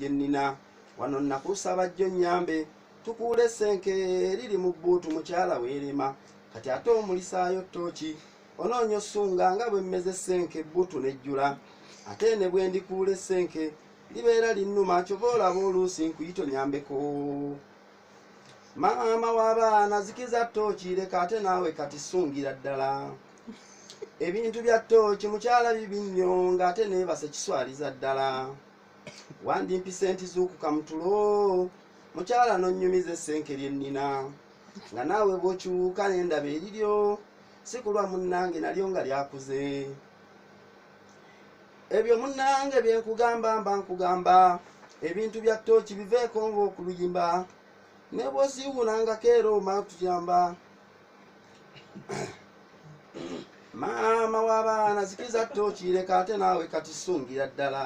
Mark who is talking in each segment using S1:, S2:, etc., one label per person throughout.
S1: gye nnina. Wano nakusaba jjo nnyambe tukuule essenke eriri mu bbuutu mukyala weerema. Kati ate omulisaayo ttooki onoonya osunga nga bwe mmeza essenke ebbuutu n'ejjula. Ate ne bwe ndikuula essenke libeera linnuma kyova olaba oluusi nkuyita onyambeko. Maama w'abaana zikiza ttooki leka ate naawe kati sungira ddala. Ebintu bya ttooki mukyala bibi nnyo ng'ate neebase kiswaliza ddala. Wandimpise nti zuukuka mu tulo mukyala n'onnyumiza essenke lye nnina. Nga naawe bw'okyuka ne ndaba eriryo si kulwa munnange nalyo nga lyakuze. Ebyo munnange bye nkugamba mba nkugamba ebintu bya ttooki biveeko ng'okuluyimba ne bw'osiiwuulangako era oma tuyamba. Maama w'abaana zikiza ttooki leka ate naawe kati sungira ddala.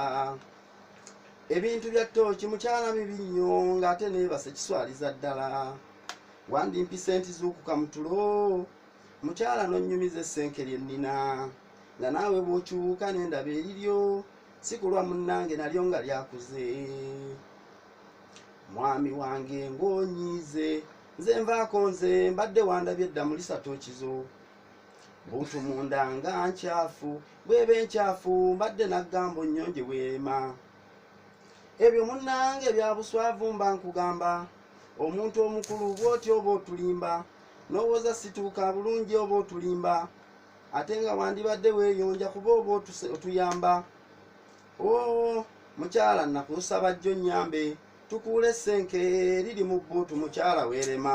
S1: Ebintu bya ttooki mukyala bibi nnyo ng'ate neebase kiswaliza ddala. Wandimpise nti zuukuka mu tulo mukyala n'onnyumiza essenke lye nnina. Nga naawe bw'okyuka ne ndaba eriryo si kulwa munnange nalyo nga lyakuze. Mwami wange ng'onyiize nze nvaako nze mbadde wandabye edda mulisa ttooki zo. Bbuutu munda nga nkyafu bw'eba enkyafu mbadde naggamba onnyonje weerema. Ebyo munnange bya buswavu mba nkugamba omuntu omukulu bw'otyo oba otulimba n'owooza situuka bulungi oba otulimba ate nga wandibadde weeyonja kuba oba otuyamba. Oo mukyala nakusaba jjo nnyambe tukuule essenke eriri mu bbuutu mukyala weerema.